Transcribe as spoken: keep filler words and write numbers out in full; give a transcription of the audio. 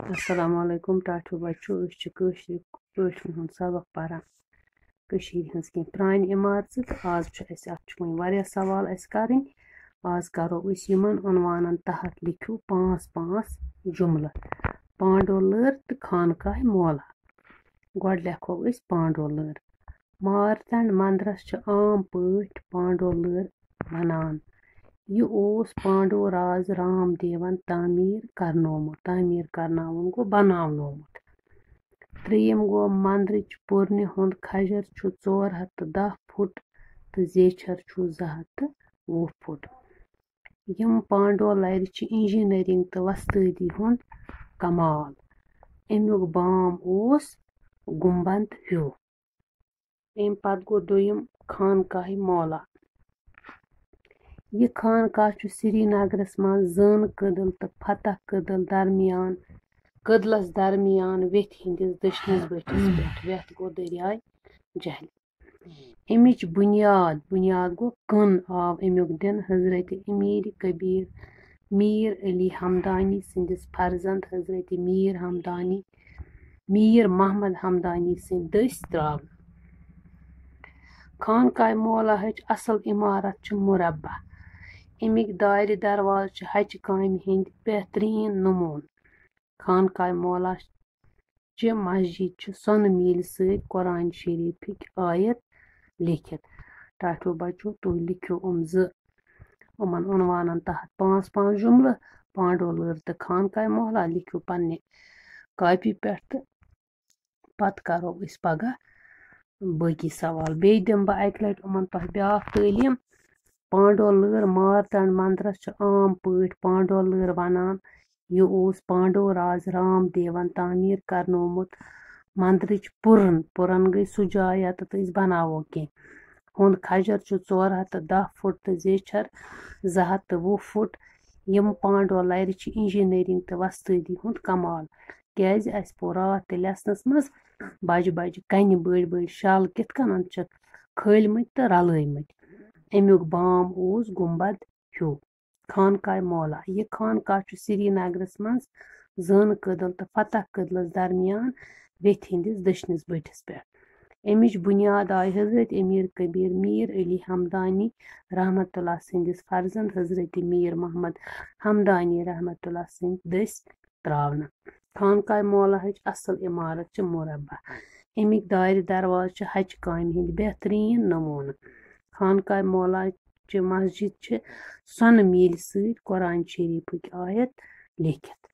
السلام علیکم ٹاٹھیو بچو، أسۍ چھِ کٲشرِ پٲٹھۍ ہُنٛد سبق پران۔ کٔشیٖرِ ہٕنٛز کینٛہہ پرٛانہِ عمارژٕ تہٕ آز چھُ اَسہِ، اَتھ چھُ وۄنۍ واریاہ سوال اَسہِ کَرٕنۍ۔ آز کَرو أسۍ یِمَن عنوانَن تحت، لیکھِو پانٛژھ پانٛژھ جُملہٕ۔ پانٛڈو لٔر تہٕ خانقاہِ مولا۔ گۄڈٕ لیکھو أسۍ پانٛڈو لٔر۔ مارتنڈ مندرس چھِ عام پٲٹھۍ پانڈو لٔر ونان۔ یہِ اوس پانڈو راز رام دیون تعمیٖر کرنومُت، تعمیٖر کرناوُن گوٚو بناونومُت۔ ترٛیٚیِم گوٚو، مندرٕچ پُرنہِ ہُنٛد کھجر چھُ ژور ہَتھ تہٕ دَہ فُٹ تہٕ زیچھر چھُ زٕ ہَتھ تہٕ وُہ فُٹ۔ یِم پانڈو لرِ چھِ انجینئرنگ تہٕ وۄستٲدی ہُنٛد کمال۔ اَمیُک بام اوس گُنبد ہیوٗ۔ اَمہِ پتہٕ گوٚو دوٚیِم خانقاہِ مولا۔ یہِ خانقاہ چھُ سرینگرس منٛز زٲنہٕ کدل تہٕ فتح کدل درمیان، کدلس درمیان ویٚتھِ ہٕنٛدِس دٔچھنِس بٔٹھِس پٮ۪ٹھ۔ ویٚتھ گوٚو دٔریاے جہلِم۔ اَمِچ بُنیاد، بُنیاد گوٚو کٕن آو اَمیُک دِنہٕ حضرت امیر کبیر میر علی ہمدانی سٕنٛدِس فرزند حضرت میر ہمدانی، میر محمد ہمدانی سٕنٛدِ دٔسۍ ترٛاونہٕ۔ خانقاہ مولاہٕچ اصل عمارت چھِ مربع۔ اَمِکۍ دارِ دروازٕ چھِ ہَچہِ کامہِ ہٕنٛدۍ بہتریٖن نموٗنہٕ۔ خانقاہ مولا چہِ مسجد چھِ سۄنہٕ میٖلہِ سۭتۍ قرآن شریفٕکۍ آیت لیکھِتھ۔ ٹاٹھیو بچو، تُہۍ لیکھِو یِم زٕ، یِمن عنوانن تحت پانٛژھ پانٛژھ جملہٕ، پانڈو لٔر تہٕ خانقاہ مولا۔ لیکھِو پننہِ کاپی پٮ۪ٹھ تہٕ پتہٕ کرو أسۍ پگاہ باقی سوال۔ بیٚیہِ دِمہٕ بہٕ اَکہِ لٹہِ یِمن تۄہہِ بیٛاکھ تعلیٖم۔ پانڈو لٔر، مارتنڈ مندرس چھِ عام پٲٹھۍ پانڈو لٔر ونان۔ یہِ اوس پانڈو راز رام دیون تعمیٖر کرنومُت مندرٕچ پُرن۔ پُرن گٔے سُہ جاے ییٚتٮ۪تھ أسۍ بناوو کینٛہہ۔ ہُنٛد کھجر چھُ ژور ہَتھ تہٕ دَہ فُٹ تہٕ زیچھر زٕ ہَتھ تہٕ وُہ فُٹ۔ یِم پانڈو لرِ چھِ انجینئرنگ تہٕ وۄستٲدی ہُنٛد کمال۔ کیازِ اَسہِ پوٚر راتھ تہِ لیسنس منٛز، بجہِ بجہِ کنہِ، بٔڑۍ بٔڑۍ شل کِتھ کٔنۍ چھِکھ کھٲلمٕتۍ تہٕ رلٲومٕتۍ۔ اَمیُک بام اوس گُنبد ہیوٗ۔ خانقاہ مولا۔ یہِ خانقاہ چھُ سرینگرس منٛز زٲنہٕ کدل تہٕ فتح کدلس درمیان ویٚتھِ ہٕنٛدِس دٔچھنِس بٔٹھِس پٮ۪ٹھ۔ اَمِچ بُنیاد آیہِ حضرت امیر کبیر میر علی ہمدانی رحمت اللہ سٕنٛدِس فرزند حضرت میر محمد ہمدانی رحمت اللہ سٕنٛدِ دٔسۍ ترٛاونہٕ۔ خانقاہ مولاہٕچ اصل عمارت چھِ مربع۔ اَمِکۍ دارِ دروازٕ چھِ ہَچہِ کامہِ ہٕنٛدۍ بہتریٖن نموٗنہٕ۔ خانقاہ مولا چہِ مسجد چھِ سۄنہٕ میٖلہِ سۭتۍ قرآن شریفٕکۍ آیت لیکھِتھ۔